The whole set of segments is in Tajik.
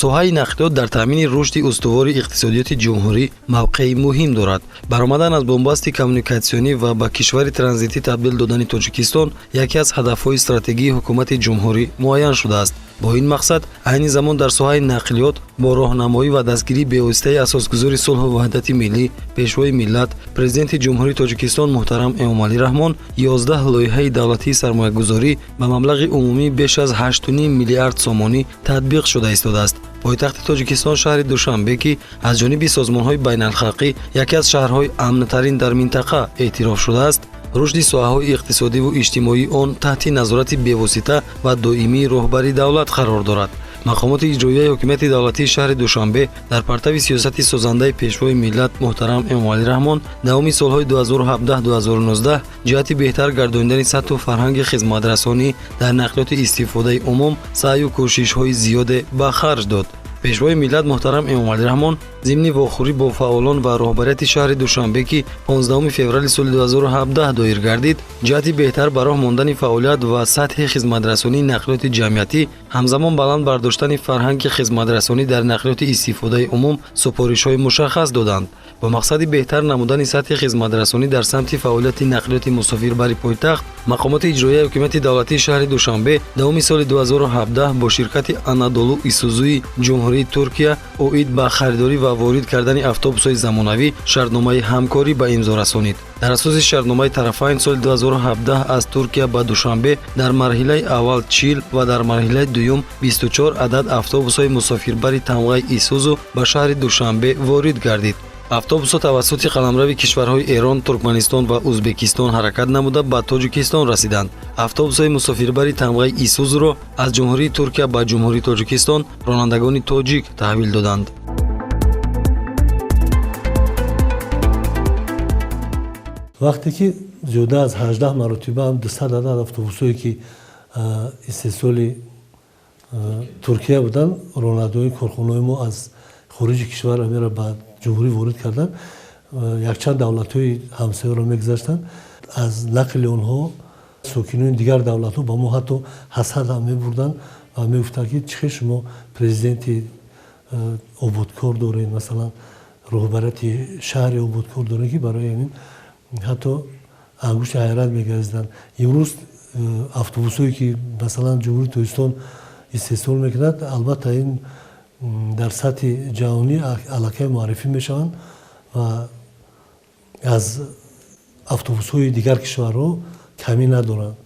Соҳаи нақлиёт дар таъмини рушди устувори иқтисодиёти ҷумҳурӣ мавқеи муҳим дорад. Баромадан аз бунбасти коммуникатсионӣ ва ба кишвари транзитӣ табдил додани Тоҷикистон яке аз ҳадафҳои стратегии ҳукумати ҷумҳурӣ муайян шудааст. Бо ин мақсад айни замон дар соҳаи нақлиёт бо роҳнамоӣ ва дастгирии бевоситаи асосгузори сулҳу ваҳдати миллӣ, пешвои миллат, президенти Ҷумҳурии Тоҷикистон муҳтарам Эмомалӣ Раҳмон 11 лоиҳаи давлатии сармоягузорӣ ба маблағи умумӣ беш аз 8,5 миллиард сомонӣ татбиқ шуда истодааст. Пойтахти Тоҷикистон шаҳри Душанбе, ки аз ҷониби созмонҳои байналхалқӣ яке аз шаҳрҳои амнтарин дар минтақа эътироф шудааст, рушди соҳаҳои иқтисодиву иҷтимоии он таҳти назорати бевосита ва доимии роҳбари давлат қарор дорад. Мақомоти иҷроияи ҳокимияти давлатии шаҳри Душанбе дар партави сиёсати созандаи пешвои миллат муҳтарам Эмомалӣ Раҳмон давоми солҳои 2017-2019 ҷиҳати беҳтар гардонидани сатҳу фарҳанги хизматрасонӣ дар нақлиёти истифодаи умум саъю кӯшишҳои зиёде ба харҷ дод. Пешвои миллат муҳтарам Эмомалӣ Раҳмон зимни вохӯрӣ бо фаъолон ва роҳбарияти шаҳри Душанбе, ки 15 феврали соли 2017 доир гардид, ҷиҳати беҳтар ба роҳ мондани фаъолият ва сатҳи хизматрасонии нақлиёти ҷамъиятӣ, ҳамзамон баланд бардоштани фарҳанги хизматрасонӣ дар нақлиёти истифодаи умум супоришҳои мушаххас доданд. Бо мақсади беҳтар намудани сатҳи хизматрасонӣ дар самти фаъолияти нақлиёти мусофирбари пойтахт, мақомоти иҷроияи ҳокимияти давлатии шаҳри Душанбе давоми соли 2017 бо ширкати Анадолу Исузуи Ҷумҳурии Туркия оид ба харидорӣ ва ворид кардани автобусҳои замонавӣ шартномаи ҳамкорӣ ба имзо расонид. Дар асоси шартномаи тарафайн соли 2017 аз Туркия ба Душанбе дар марҳилаи аввал 40 ва дар марҳилаи дуюм 24 адад автобусҳои мусофирбари тамғаи Исузу ба шаҳри Душанбе ворид гардид. Автобусҳо тавассути қаламрави кишварҳои Эрон, Туркманистон ва Ӯзбекистон ҳаракат намуда ба Тоҷикистон расиданд. Автобусҳои мусофирбари тамғаи Исузуро аз Ҷумҳурии Туркия ба Ҷумҳурии Тоҷикистон ронандагони тоҷик таҳвил доданд. Вақте ки зиёда аз 18 маротиба ҳам 200 адад автобусҳое, ки истеҳсоли Туркия буданд, ронандаҳои корхонаҳои мо аз хориҷи кишвар амира ба ҷумҳурӣ ворид карданд, якчанд давлатҳои ҳамсояро мегузаштанд. Аз нақли онҳо сокинони дигар давлатҳо ба мо ҳатто ҳасад ҳам мебурданд ва мегуфтанд, ки чӣ хел шумо президенти ободкор доред, масалан, роҳбарияти шаҳри ободкор доред, ки барои ҳамин ҳатто ангушти ҳайрат мегазиданд. Имрӯз автобусҳое, ки масалан Ҷумҳурии Тоҷикистон истеҳсол мекунад, албатта, ин дар сатҳи ҷаҳонӣ аллакай муаррифӣ мешаванд ва аз автобусҳои дигар кишварҳо камӣ надоранд.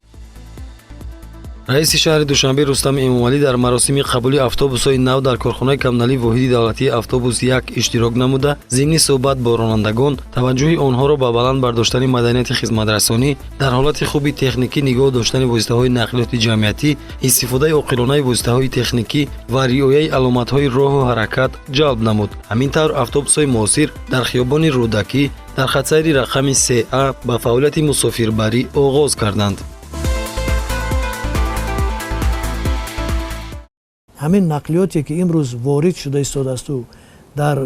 Раиси шаҳри Душанбе Рустам Эмомалӣ дар маросими қабули автобусҳои нав дар корхонаи коммуналии воҳиди давлатии автобус 1 иштирок намуда, зимни суҳбат бо ронандагон таваҷҷӯҳи онҳоро ба баланд бардоштани маданияти хизматрасонӣ, дар ҳолати хуби техникӣ нигоҳ доштани воситаҳои нақлиёти ҷамъиятӣ, истифодаи оқилонаи воситаҳои техникӣ ва риояи аломатҳои роҳу ҳаракат ҷалб намуд. Ҳамин тавр, автобусҳои муосир дар хиёбони Рӯдакӣ дар хатсайри рақами 3А ба фаъолияти мусофирбарӣ оғоз карданд. Ҳамин нақлиёте, ки имрӯз ворид шуда истодаасту дар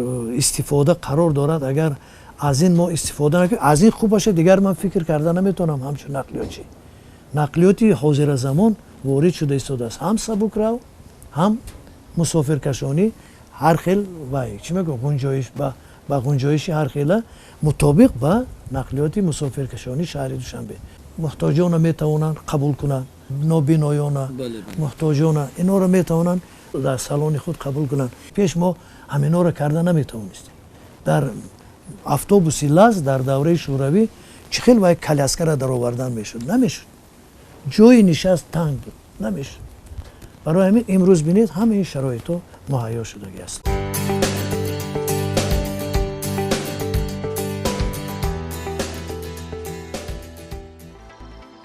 истифода қарор дорад, агар аз ин мо истифода накунем, аз ин хуб бошад, дигар ман фикр карда наметавонам. Ҳамчун нақлиётчӣ, нақлиёти ҳозиразамон ворид шуда истодааст, ҳам сабукрав, ҳам мусофиркашонӣ, ҳар хел вай чӣ мегӯям, ғунҷоиш ба ғунҷоиши ҳар хела мутобиқ ба нақлиёти мусофиркашонӣ шаҳри Душанбе муҳтоҷона метавонанд қабул кунанд, нобиноёна, муҳтоҷона, инҳоро метавонанд дар салони худ қабул кунанд. Пеш мо ҳаминҳоро карда наметавонистем. Дар автобуси ЛАЗ дар давраи шӯравӣ чӣ хел вай коляскара даровардан мешуд? Намешуд, ҷои нишаст танг буд, намешуд. Барои ҳамин имрӯз бинед, ҳама ин шароитҳо муҳайё шудагӣ аст.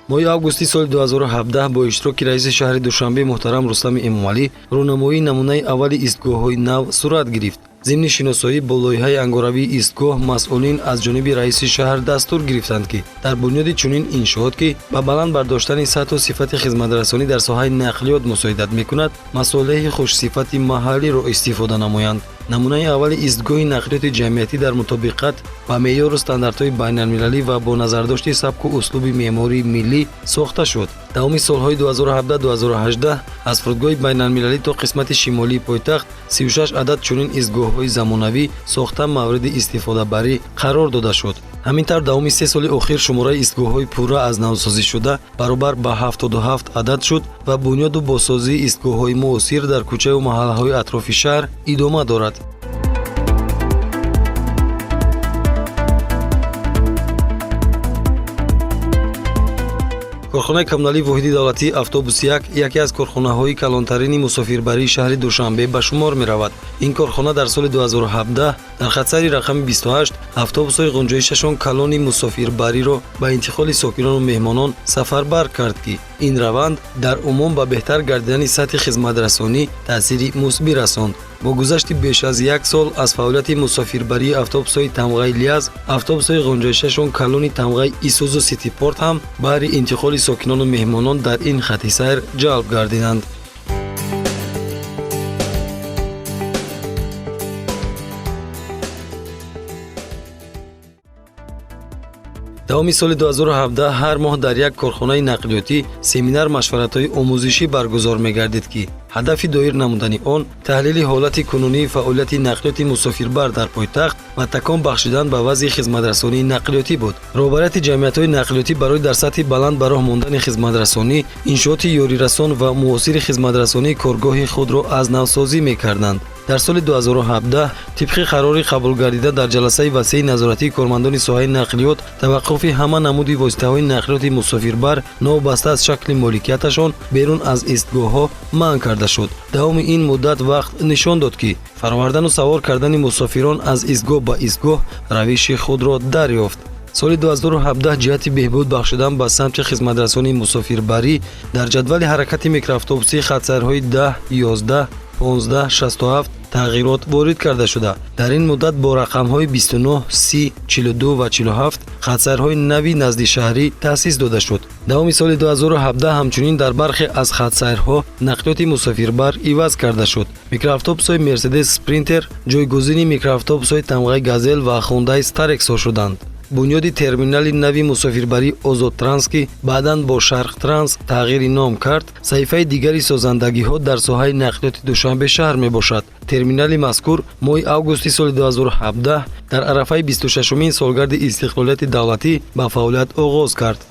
Моҳи августи соли 2017 бо иштироки раиси шаҳри Душанбе муҳтарам Рустами Эмомалӣ рӯнамоии намунаи аввали истгоҳҳои нав сурат гирифт. Зимни шиносоӣ бо лоиҳаи ангоравии истгоҳ масъулин аз ҷониби раиси шаҳр дастур гирифтанд, ки дар бунёди чунин иншоот, ки ба баланд бардоштани сатҳу сифати хизматрасонӣ дар соҳаи нақлиёт мусоидат мекунад, масолеҳи хушсифати маҳаллиро истифода намоянд. Намунаи аввали истгоҳи нақлиёти ҷамъиятӣ дар мутобиқат ба меъёру стандартҳои байналмилалӣ ва бо назардошти сабку услуби меъмории миллӣ сохта шуд. Давоми солҳои 2017-2018 аз фурудгоҳи байналмилалӣ то қисмати шимолии пойтахт 36 адад чунин истгоҳҳои замонавӣ сохта мавриди истифодабарӣ қарор дода шуд. Ҳамин тавр, давоми се соли охир шумораи истгоҳҳои пурра аз навсозӣшуда баробар ба 77 адад шуд ва бунёду бозсозии истгоҳҳои муосир дар кӯчаю маҳаллаҳои атрофи шаҳр идома дорад. Корхонаи коммуналии воҳиди давлатии автобус 1 яке аз корхонаҳои калонтарини мусофирбарии шаҳри Душанбе ба шумор меравад. Ин корхона дар соли 2017 дар хатсайри рақами 28 автобусҳои ғунҷоишашон калони мусофирбариро ба интиқоли сокинону меҳмонон сафарбар кард, ки ин раванд дар умум ба беҳтар гардидани сатҳи хизматрасонӣ таъсири мусбӣ расонд. Бо гузашти беш аз як сол аз фаъолияти мусофирбарии автобусҳои тамғаи Лиаз, автобусҳои ғунҷоишашон калони тамғаи Исузу Ситипорт ҳам баҳри интиқоли сокинону меҳмонон дар ин хати сайр ҷалб гардиданд. Давоми соли 2017 ҳар моҳ дар як корхонаи нақлиётӣ семинар машваратҳои омӯзишӣ баргузор мегардид, ки ҳадафи доир намудани он таҳлили ҳолати кунунии фаъолияти нақлиёти мусофирбар дар пойтахт ва такон бахшидан ба вазъи хизматрасонии нақлиётӣ буд. Роҳбарияти ҷамъиятҳои нақлиётӣ барои дар сатҳи баланд ба роҳ мондани хизматрасонӣ иншооти ёрирасон ва муосири хизматрасонии коргоҳи худро аз навсозӣ мекарданд. Дар соли 2017 тибқи қарори қабулгардида дар ҷаласаи васеи назоратии кормандони соҳаи нақлиёт таваққуфи ҳама намуди воситаҳои нақлиёти мусофирбар новобаста аз шакли моликияташон берун аз истгоҳҳо манъ карда шуд. Давоми ин муддат вақт нишон дод, ки фаровардану савор кардани мусофирон аз истгоҳ ба истгоҳ равиши худро дарёфт. Соли 2017 ҷиҳати беҳбуд бахшидан ба самти хизматрасонии мусофирбарӣ дар ҷадвали ҳаракати микроавтобусии хатсайрҳои 10, 11, 15, 67 тағйирот ворид карда шуда. Дар ин муддат бо рақамҳои 29, 30, 42 ва 47 хатсайрҳои нави наздишаҳрӣ таъсис дода шуд. Давоми соли 2017 ҳамчунин дар бархе аз хатсайрҳо нақлиёти мусофирбар иваз карда шуд. Микроавтобусҳои Мерседес Спринтер ҷойгузини микроавтобусҳои тамғаи Газел ва Хундай Старексҳо шуданд. Бунёди терминали нави мусофирбарии Озодтранс, ки баъдан бо Шарқтранс тағйири ном кард, саҳифаи дигари созандагиҳо дар соҳаи нақлиёти Душанбе шаҳр мебошад. Терминали мазкур моҳи августи соли 2017 дар арафаи 26-умин солгарди истиқлолияти давлатӣ ба фаъолият оғоз кард.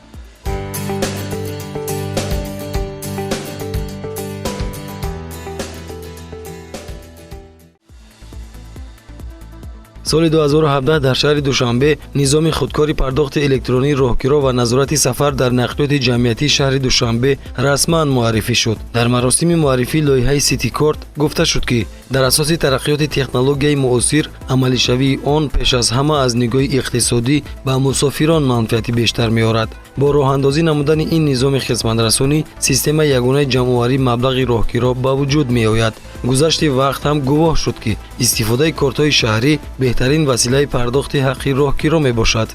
Соли 2017 дар шаҳри Душанбе низоми худкори пардохти электронии роҳкиро ва назорати сафар дар нақлиёти ҷамъиятии шаҳри Душанбе расман муаррифӣ шуд. Дар маросими муаррифии лоиҳаи Ситикорт гуфта шуд, ки дар асоси тараққиёти технологияи муосир амалишавии он пеш аз ҳама аз нигоҳи иқтисодӣ ба мусофирон манфиати бештар меорад. Бо роҳандозӣ намудани ин низоми хизматрасонӣ системаи ягонаи ҷамъоварии маблағи роҳкиро ба вуҷуд меояд. Гузашти вақт ҳам гувоҳ шуд, ки истифодаи кортҳои шаҳрӣ беҳтарин василаи пардохти ҳаққи роҳкиро мебошад.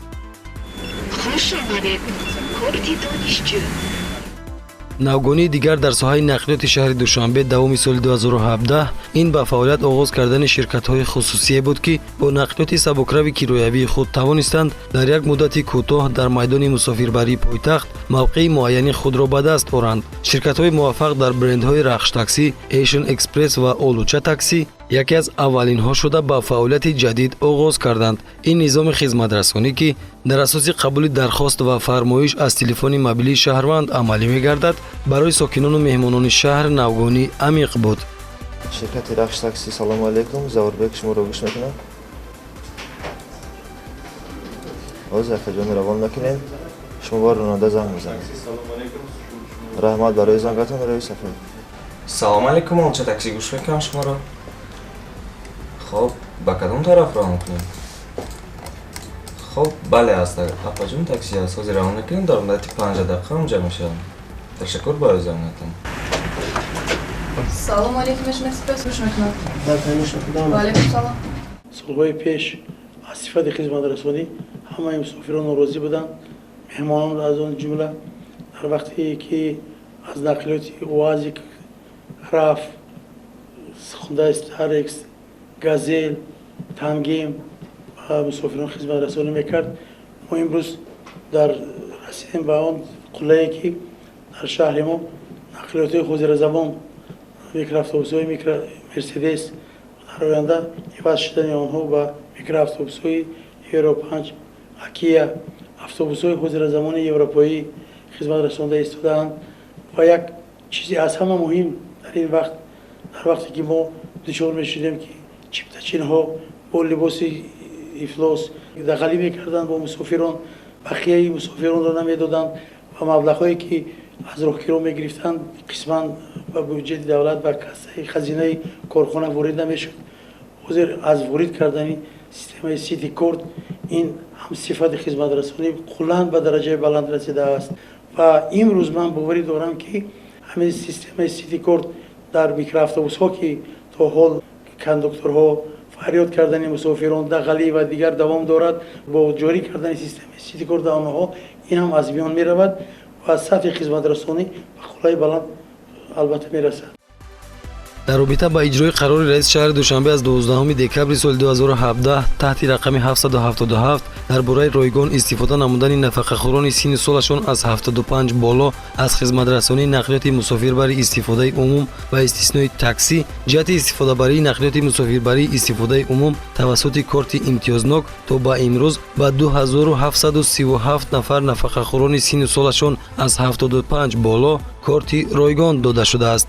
Навгонии дигар дар соҳаи нақлиёти шаҳри Душанбе давоми соли 2017 ин ба фаъолият оғоз кардани ширкатҳои хусусие буд, ки бо нақлиёти сабукрави кироявии худ тавонистанд дар як муддати кӯтоҳ дар майдони мусофирбарии пойтахт мавқеи муайяни худро ба даст оранд. Ширкатҳои муваффақ дар брендҳои Рахш-таксӣ, Эйшн Экспресс ва Олуча таксӣ яке аз аввалинҳо шуда ба фаъолияти ҷадид оғоз карданд. Ин низоми хизматрасонӣ, ки дар асоси қабули дархост ва фармоиш аз телефони мобилии шаҳрванд амалӣ мегардад, барои сокинону меҳмонони шаҳр навгонӣ амиқ буд. Ширкати Рахш такси, салому алейкум, Заурбек шуморо гӯш мекунам. Ҳозир акаҷони равон мекунем, шумо бо ронанда занг мезанед. Раҳмат барои зангатон, рӯи сафар. Салому алейкум, Олуча такси, гӯш мекунам шуморо. Хоб, ба кадом тараф равон кунем? Хоб, бале, аст, апаҷон, такси аст. Ҳозир равон мекунем, дар муддати 5 дақиқа онҷа мешавам. Ташаккур барои зангатон. Салому алейкум, Эшн Экспресс, гӯш мекунам. Да, конечно, куда? Ва алейкум салом. Солҳои пеш аз сифати хизматрасонӣ ҳамаи мусофирон норозӣ буданд, меҳмонон аз он ҷумла. Дар вақте ки аз нақлиёти УАЗик, РАФ, Хундай Старекс, Газел, Тангем ба мусофирон хизматрасонӣ мекард. Мо имрӯз дар расидем ба он қуллае, ки дар шаҳри мо нақлиётҳои ҳозиразамон, микроавтобусҳои микро Мерседес, дар оянда иваз шудани онҳо ба микроавтобусҳои Евро 5 Акия, автобусҳои ҳозиразамони европоӣ хизмат расонда истодаанд. Ва як чизи аз ҳама муҳим дар ин вақт, дар вақте ки мо дучор мешудем, ки чиптачинҳо бо либоси ифлос дағалӣ мекарданд бо мусофирон, бақияи мусофиронро намедоданд ва маблағҳое ки аз роҳкиро мегирифтанд, қисман ба бюҷети давлат, ба кассаи хазинаи корхона ворид намешуд. Ҳозир аз ворид кардани системаи Сити Корт ин ҳам сифати хизматрасонӣ куллан ба дараҷаи баланд расидааст. Ва имрӯз ман боварӣ дорам, ки ҳамин системаи Сити Корт дар микроавтобусҳо, ки то ҳол кондукторҳо фарёд кардани мусофирон, дағалӣ ва дигар давом дорад, бо ҷорӣ кардани системаи Сити Корт дар онҳо ин ҳам аз миён меравад ва сатҳи хизматрасонӣ ба қуллаи баланд албатта мерасад. Дар робита ба иҷрои қарори раиси шаҳри Душанбе аз 12 декабри соли 2017 таҳти рақами 777 дар бораи ройгон истифода намудани нафақахӯрони синну солашон аз 75 боло аз хизматрасонии нақлиёти мусофирбари истифодаи умум ба истиснои таксӣ, ҷиҳати истифодабарии нақлиёти мусофирбарии истифодаи умум тавассути корти имтиёзнок, то ба имрӯз ба 2737 нафар нафақахӯрони синну солашон аз 75 боло корти ройгон дода шудааст.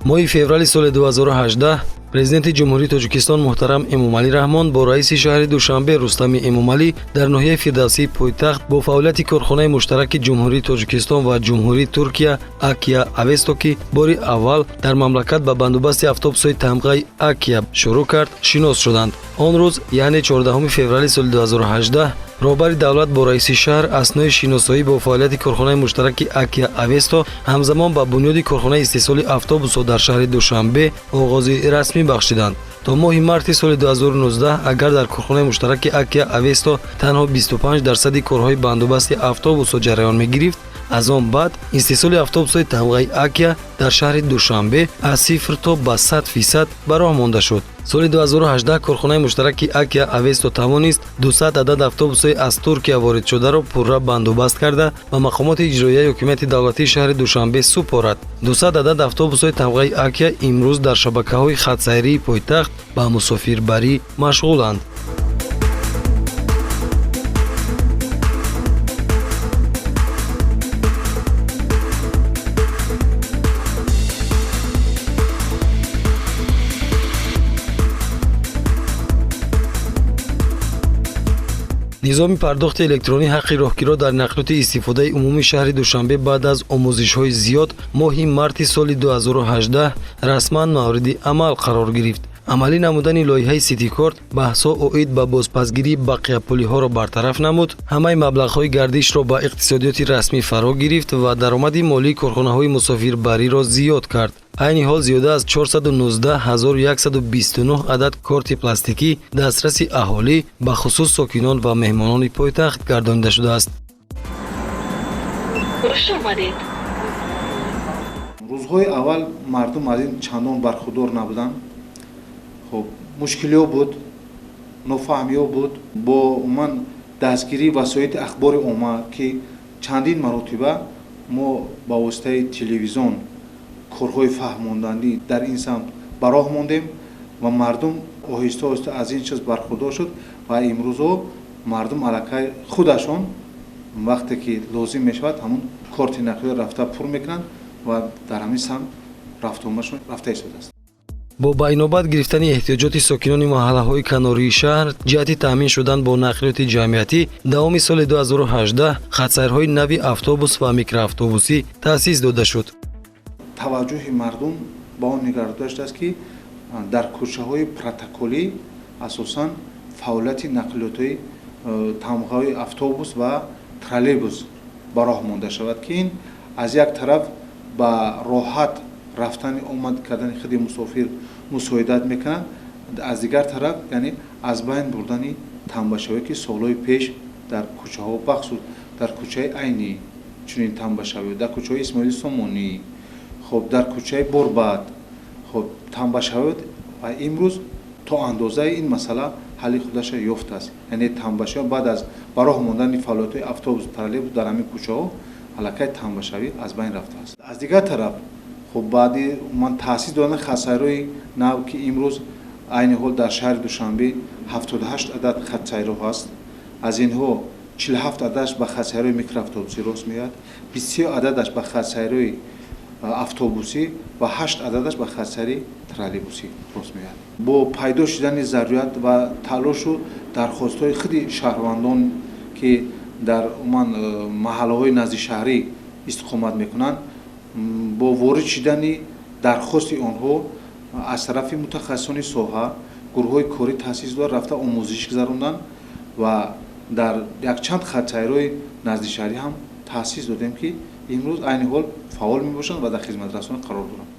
Моҳи феврали соли 2018 президенти Ҷумҳурии Тоҷикистон муҳтарам Эмомалӣ Раҳмон бо раиси шаҳри Душанбе Рустами Эмомалӣ дар ноҳияи Фирдавсии пойтахт бо фаъолияти корхонаи муштараки Ҷумҳурии Тоҷикистон ва Ҷумҳурии Туркия Акия Авесто, ки бори аввал дар мамлакат ба бандубасти автобусҳои тамғаи Акия шурӯъ кард, шинос шуданд. Он рӯз, яъне 14 феврали соли 2018, роҳбари давлат бо раиси шаҳр аснои шиносоӣ бо фаъолияти корхонаи муштараки Акия Авесто ҳамзамон ба бунёди корхонаи истеҳсоли автобусҳо дар шаҳри Душанбе оғози расмӣ бахшиданд. То моҳи марти соли 2019 агар дар корхонаи муштараки Акия Авесто танҳо 25% корҳои бандубасти автобусҳо ҷараён мегирифт, аз он баъд истеҳсоли автобусҳои тамғаи Акия дар шаҳри Душанбе аз 0 то ба 100% ба роҳ монда шуд. Соли 2018 корхонаи муштараки Акия Авесто тавонист 200 адад автобусҳои аз Туркия воридшударо пурра бандубаст карда ба мақомоти иҷроияи ҳокимияти давлатии шаҳри Душанбе супорад. 200 адад автобусҳои тамғаи Акия имрӯз дар шабакаҳои хатсайрии пойтахт ба мусофирбарӣ машғуланд. Низоми пардохти электронӣ ҳаққи роҳкиро дар нақлиёти истифодаи умумии шаҳри Душанбе баъд аз омӯзишҳои зиёд моҳи марти соли 2018 расман мавриди амал қарор гирифт. Амалӣ намудани лоиҳаи Ситикорт баҳсҳо оид ба бозпасгирии бақияпулиҳоро бартараф намуд, ҳамаи маблағҳои гардишро ба иқтисодиёти расмӣ фаро гирифт ва даромади молии корхонаҳои мусофирбариро зиёд кард. Айни ҳол зиёда аз 419 129 адад корти пластикӣ дастраси аҳолӣ, бахусус сокинон ва меҳмонони пойтахт гардонида шудааст. Хуш омадед. Рӯзҳои аввал мардум аз ин чандон бархурдор набуданд. Хуб, мушкилиҳо буд, нофаҳмиҳо буд. Бо умуман дастгирии васоити ахбори омма, ки чандин маротиба мо ба воситаи телевизион корҳои фаҳмондандӣ дар ин самт ба роҳ мондем ва мардум оҳиста оҳиста аз ин чиз бархурдор шуд ва имрӯзҳо мардум аллакай худашон вақте ки лозим мешавад, ҳамун корти нақлиёт рафта пур мекунанд ва дар ҳамин самт рафтуомадшон рафта истодааст. Бо ба инобат гирифтани эҳтиёҷоти сокинони маҳаллаҳои канории шаҳр ҷиҳати таъмин шудан бо нақлиёти ҷамъиятӣ, давоми соли 2018 хатсайрҳои нави автобус ва микроавтобусӣ таъсис дода шуд. Таваҷҷӯҳи мардум ба он нигаҳдошта шудааст, ки дар кӯчаҳои протоколӣ асосан фаъолияти нақлиётҳои тамғаҳои автобус ва троллейбус ба роҳ монда шавад, ки ин аз як тараф ба роҳат рафтани омад кардани худи мусофир мусоидат мекунад, аз дигар тараф, яъне аз байн бурдани тамбашавӣ, ки солҳои пеш Дар кӯчаҳо, бахусус дар кӯчаи Айнӣ чунин тамбашавӣ, дар кӯчаҳои Исмоили Сомонӣ, хоб, дар кӯчаи Борбад, хоб, тамбашавӣ ва имрӯз то андозаи ин масъала ҳалли худаша ёфтааст. Яъне тамбашавӣ баъд аз ба роҳ мондани фаъолиятҳои автобус, троллейбус дар ҳамин кӯчаҳо аллакай тамбашавӣ аз байн рафтааст. Аз дигар тараф, хоб, баъди ман таъсис додани хатсайрҳои нав, ки имрӯз айни ҳол дар шаҳри Душанбе 78 адад хатсайрҳо ҳаст, аз инҳо 47 ададаш ба хатсайрҳои микроавтобусӣ рост меояд, 23 ададаш ба хатсайрҳои автобусӣ ва 8 ададаш ба хатсайри троллейбусӣ рост меояд. Бо пайдо шудани зарурат ва талошу дархостҳои худи шаҳрвандон, ки дар умуман маҳаллаҳои наздишаҳрӣ истиқомат мекунанд, бо ворид шудани дархости онҳо аз тарафи мутахассисони соҳа гурӯҳҳои корӣ таъсис дода рафта омӯзиш гузаронданд ва дар якчанд хатсайрҳои наздишаҳрӣ ҳам таъсис додем, ки имрӯз айни ҳол фаъол мебошанд ва дар хизматрасонӣ қарор доранд.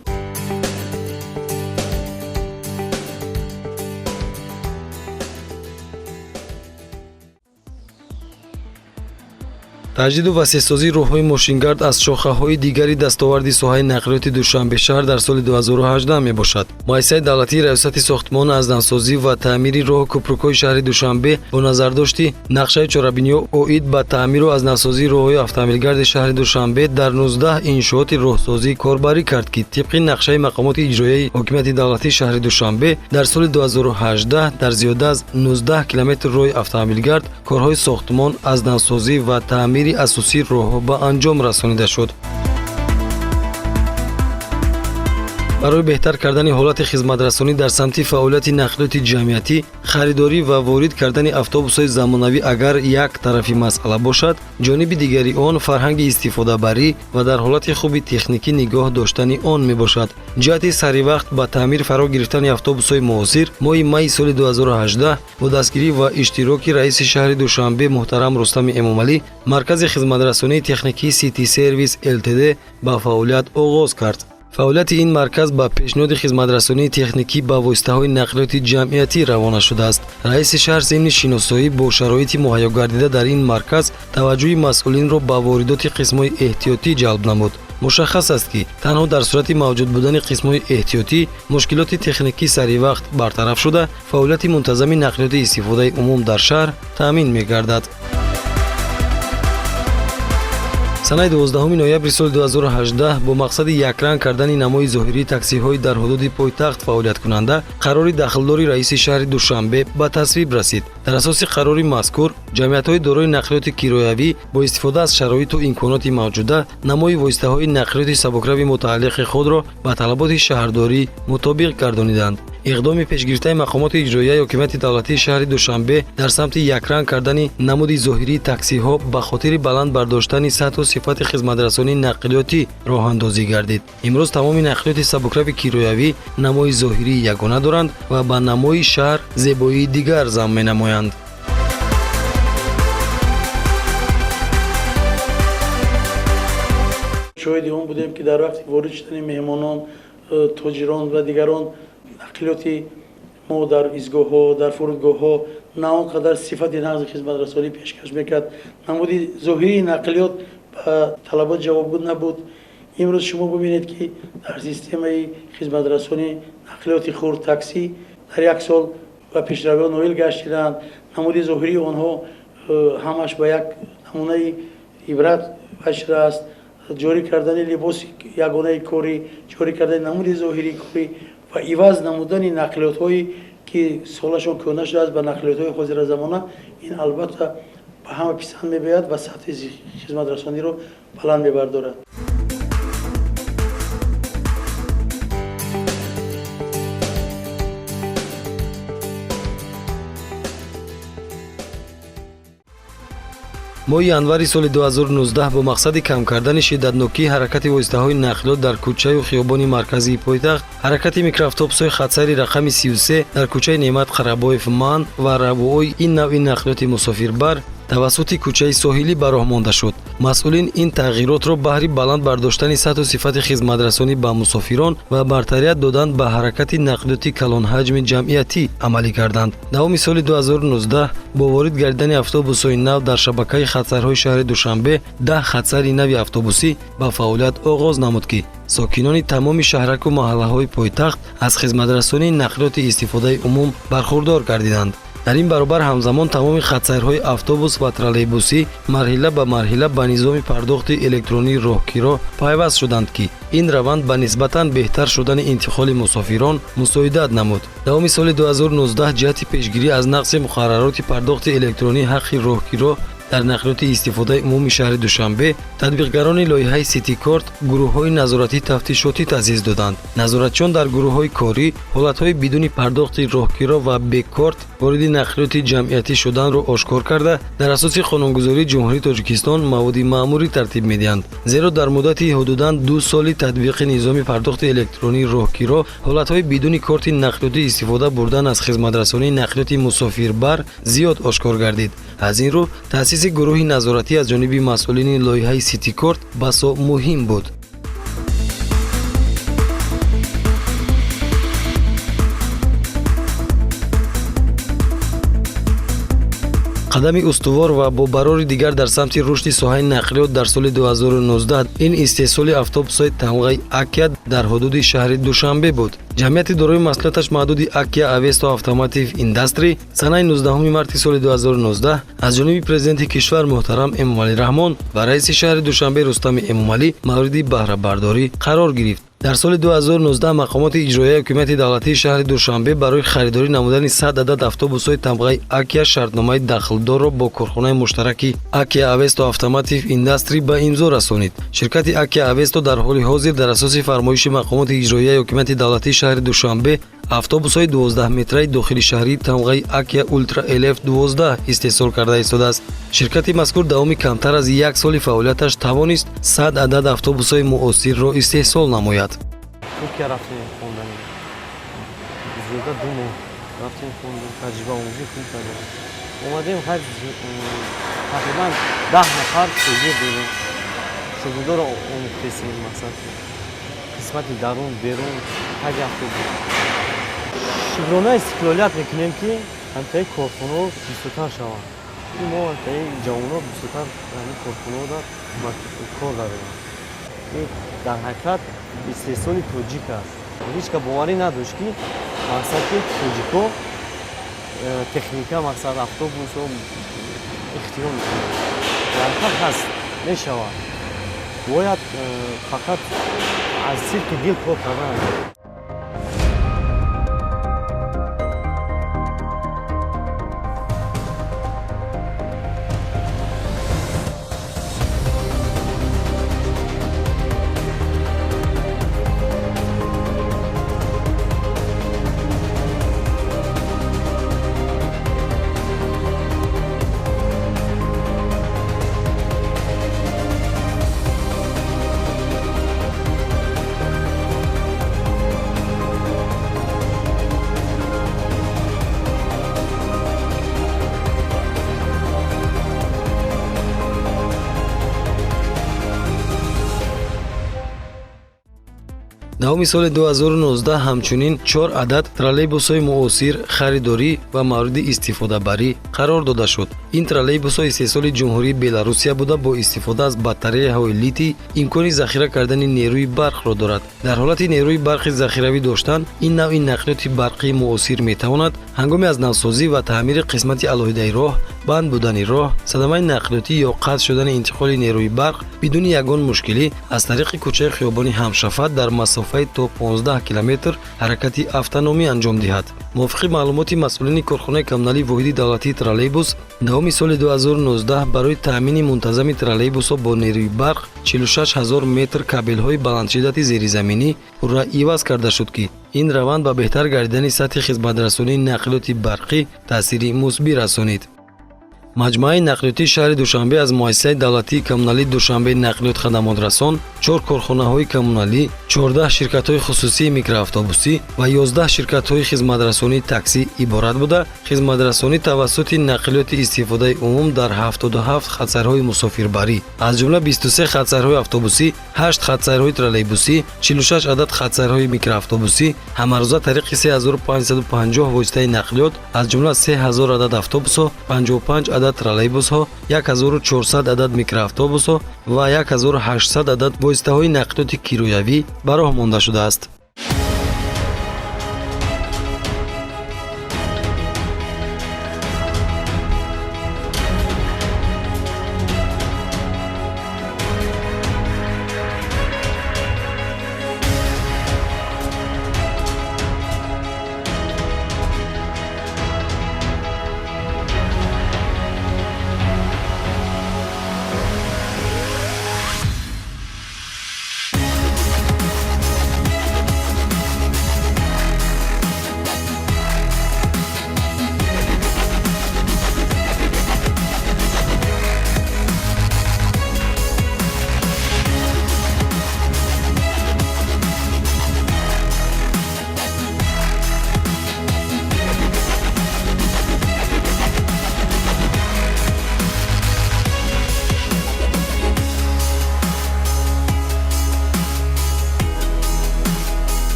Таҷдиду васеъсозии роҳҳои мошингард аз шохаҳои дигари дастоварди соҳаи нақлиёти Душанбешаҳр дар соли 2018 мебошад. Муассисаи давлатии Раёсати сохтмон, аз навсозӣ ва таъмири роҳу кӯпрукҳои шаҳри Душанбе бо назардошти нақшаи чорабиниҳо оид ба таъмиру аз навсозии роҳҳои автомобилгарди шаҳри Душанбе дар 19 иншооти роҳсозӣ корбарӣ кард, ки тибқи нақшаи мақомоти иҷроияи ҳокимияти давлатии шаҳри Душанбе дар соли 2018 дар зиёда аз 19 километр роҳи автомобилгард корҳои сохтмон, аз навсозӣ ва таъмири асосии роҳҳо ба анҷом расонида шуд. Барои беҳтар кардани ҳолати хизматрасонӣ дар самти фаъолияти нақлиёти ҷамъиятӣ, харидорӣ ва ворид кардани автобусҳои замонавӣ агар як тарафи масъала бошад, ҷониби дигари он фарҳанги истифодабарӣ ва дар ҳолати хуби техникӣ нигоҳ доштани он мебошад. Ҷиҳати саривақт ба таъмир фаро гирифтани автобусҳои муосир моҳи майи соли 2018 бо дастгирӣ ва иштироки раиси шаҳри Душанбе муҳтарам Рустами Эмомалӣ маркази хизматрасонии техникии Сити Сервис ЛТД ба фаъолият оғоз кард. Фаъолияти ин марказ ба пешниҳоди хизматрасонии техникӣ ба воситаҳои нақлиёти ҷамъиятӣ равона шудааст. Раиси шаҳр зимни шиносоӣ бо шароити муҳайё гардида дар ин марказ таваҷҷӯҳи масъулинро ба воридоти қисмҳои эҳтиётӣ ҷалб намуд. Мушаххас аст, ки танҳо дар сурати мавҷуд будани қисмҳои эҳтиётӣ мушкилоти техникӣ саривақт бартараф шуда, фаъолияти мунтазами нақлиёти истифодаи умум дар шаҳр таъмин мегардад. Санаи 12 ноябри соли 2018 бо мақсади якранг кардани намои зоҳирии таксиҳои дар ҳудуди пойтахт фаъолияткунанда қарори дахлдори раиси шаҳри Душанбе ба тасвиб расид. Дар асоси қарори мазкур ҷамъиятҳои дорои нақлиёти кироявӣ бо истифода аз шароиту имконоти мавҷуда намои воситаҳои нақлиёти сабукрави мутааллиқи худро ба талаботи шаҳрдорӣ мутобиқ гардониданд. Иқдоми пешгирифтаи мақомоти иҷроияи ҳокимияти давлатии шаҳри Душанбе дар самти якранг кардани намуди зоҳирии таксиҳо ба хотири баланд бардоштани сатҳу сифати хизматрасонии нақлиётӣ роҳандозӣ гардид. Имрӯз тамоми нақлиёти сабукрави кироявӣ намои зоҳирии ягона доранд ва ба намои шаҳр зебоии дигар зам менамоянд. Шоҳиди он будем, ки дар вақти ворид шудани меҳмонон, тоҷирон ва дигарон нақлиёти мо дар изгоҳҳо, дар фурудгоҳҳо на он қадар сифати нағзи хизматрасонӣ пешкаш мекард. Намуди зоҳирии нақлиёт ба талабот ҷавобгӯ набуд. Имрӯз шумо бибинед, ки дар системаи хизматрасонии нақлиёти хурд таксӣ дар як сол ба пешравиҳо ноил гаштиданд. Намуди зоҳирии онҳо ҳамаш ба як намунаи ибрат шудааст. Ҷорӣ кардани либоси ягонаи корӣ, ҷорӣ кардани намуди зоҳирии корӣ ва иваз намудани нақлиётҳое ки солашон кӯҳна шудааст ба нақлиётҳои ҳозиразамона, ин албатта ба ҳама писанд мебояд ва сатҳи хизматрасониро баланд мебардорад. Моҳи январи соли 2019 бо мақсади кам кардани шиддатнокии ҳаракати воситаҳои нақлиёт дар кӯчаю хиёбони марказии пойтахт, ҳаракати микроавтобусҳои хатсайри рақами 33 дар кӯчаи Неъмат Қарабоев манъ ва равои ин навъи нақлиёти мусофирбар Тавассути кӯчаи соҳилӣ ба роҳ монда шуд. Масъулин ин тағйиротро баҳри баланд бардоштани сатҳу сифати хизматрасонӣ ба мусофирон ва бартарият додан ба ҳаракати нақлиёти калонҳаҷми ҷамъиятӣ амалӣ карданд. Давоми соли 2019 бо ворид гардидани автобусҳои нав дар шабакаи хатсайрҳои шаҳри Душанбе 10 хатсайри нави автобусӣ ба фаъолият оғоз намуд, ки сокинони тамоми шаҳраку маҳаллаҳои пойтахт аз хизматрасонии нақлиёти истифодаи умум бархурдор гардиданд. Дар ин баробар ҳамзамон тамоми хатсайрҳои автобус ва троллейбусӣ марҳила ба марҳила ба низоми пардохти электронии роҳкиро пайваст шуданд, ки ин раванд ба нисбатан беҳтар шудани интиқоли мусофирон мусоидат намуд. Давоми соли 2019 ҷиҳати пешгирӣ аз нақси муқаррароти пардохти электронии ҳаққи роҳкиро дар нақлиёти истифодаи умуми шаҳри Душанбе татбиқгарони лоиҳаи Ситикорт гурӯҳҳои назоратӣ тафтишотӣ таъсис доданд. Назоратчиён дар гурӯҳҳои корӣ ҳолатҳои бидуни пардохти роҳкиро ва бекорт вориди нақлиёти ҷамъиятӣ шуданро ошкор карда, дар асоси қонунгузории Ҷумҳурии Тоҷикистон маводи маъмурӣ тартиб медиҳанд. Зеро дар муддати ҳудудан 2 соли татбиқи низоми пардохти электронии роҳкиро ҳолатҳои бидуни корти нақлиётӣ истифода бурдан аз хизматрасонии нақлиёти мусофирбар зиёд ошкор гардид. Аз ин рӯ таъсиси гурӯҳи назоратӣ аз ҷониби масъулини лоиҳаи Ситикорт басо муҳим буд. Қадами устувор ва бо барори дигар дар самти рушди соҳаи нақлиёт дар соли 2019 ин истеҳсоли автобусҳои тамғаи Акия дар ҳудуди шаҳри Душанбе буд. Ҷамъияти дорои масъулияташ маҳдуди Акия Авесто Автомотив Индастри санаи 19 марти соли 2019 аз ҷониби президенти кишвар муҳтарам Эмомалӣ Раҳмон ва раиси шаҳри Душанбе Рустами Эмомалӣ мавриди баҳрабардорӣ қарор гирифт. Дар соли 2019 мақомоти иҷроияи ҳукумати давлатии шаҳри Душанбе барои харидорӣ намудани 100 адад автобусҳои тамғаи Акия шартномаи дахлдорро бо корхонаи муштараки Акия Авесто Автомотив Индастри ба имзо расонид. Ширкати Акия Авесто дар ҳоли ҳозир дар асоси фармоиши мақомоти иҷроияи ҳукумати давлатии шаҳри Душанбе автобусҳои 12-метраи дохили шаҳрии тамғаи Акия Ултра ЛФ 12 истеҳсол карда истодааст. Ширкати мазкур давоми камтар аз як соли фаъолияташ тавонист 100 адад автобусҳои муосирро истеҳсол намояд. Туркия рафтем хонданӣ. Зиёда 2 моҳ рафтем хондем, таҷрибаомӯзӣ хуб кардем. Омадем, хайр, тақрибан 10 нафар шогирд дорем. Шогирдоро омӯхтесем, мақсад қисмати дарун, берун, таги автобус. Шукрона истиқлолият мекунем, ки ҳамтаи корхонаҳо бисёртар шаванд. Мо ҳамтаи ҷавонҳо бисёртар ҳамин корхонаҳода кор дароянд. Ин дар ҳақиқат истеҳсоли тоҷик аст. Ҳеҷ кас боварӣ надошт, ки мақсад ки тоҷикҳо техника, мақсад автобусҳо ихтиёр мекунанд. Дар ҳақиқат ҳаст, мешавад. Бояд фақат аз сидқи дил кор кардан. Давоми соли 2019 ҳамчунин 4 адад троллейбусҳои муосир харидорӣ ва мавриди истифодабарӣ қарор дода шуд. Ин троллейбусҳо истеҳсоли Ҷумҳурии Беларусия буда, бо истифода аз батареяҳои литий имкони захира кардани нерӯи барқро дорад. Дар ҳолати нерӯи барқи захиравӣ доштан, ин навъи нақлиёти барқии муосир метавонад ҳангоми аз навсозӣ ва таъмири қисмати алоҳидаи роҳ, банд будани роҳ, садамаи нақлиётӣ ё қатъ шудани интиқоли нерӯи барқ бидуни ягон мушкилӣ аз тариқи кӯчаи хиёбони ҳамшафат дар масофаи то 15 километр ҳаракати автономӣ анҷом диҳад. Мувофиқи маълумоти масъулини корхонаи коммуналии воҳиди давлатии троллейбус, давоми соли 2019 барои таъмини мунтазами троллейбусҳо бо нерӯи барқ 46 ҳазор метр кабелҳои баландшиддати зеризаминӣ пурра иваз карда шуд, ки ин раванд ба беҳтар гардидани сатҳи хизматрасонии нақлиёти барқӣ таъсири мусбӣ расонид. Маҷмӯаи нақлиётии шаҳри Душанбе аз муассисаи давлатии коммуналии Душанбе нақлиёт хадамотрасон, чор корхонаҳои коммуналӣ, 14 ширкатҳои хусусии микроавтобусӣ ва 11 ширкатҳои хизматрасонии таксӣ иборат буда, хизматрасонӣ тавассути нақлиёти истифодаи умум дар 77 хатсайрҳои мусофирбарӣ, аз ҷумла 23 хатсайрҳои автобусӣ, 8 хатсайрҳои троллейбусӣ, 46 адад хатсайрҳои микроавтобусӣ, ҳамарӯза тариқи 3550 воситаи нақлиёт, аз ҷумла 3000 адад автобусҳо, 55 адад троллейбусҳо, 1400 адад микроавтобусҳо ва 1800 адад воситаҳои нақлиёти кироявӣ ба роҳ монда шудааст.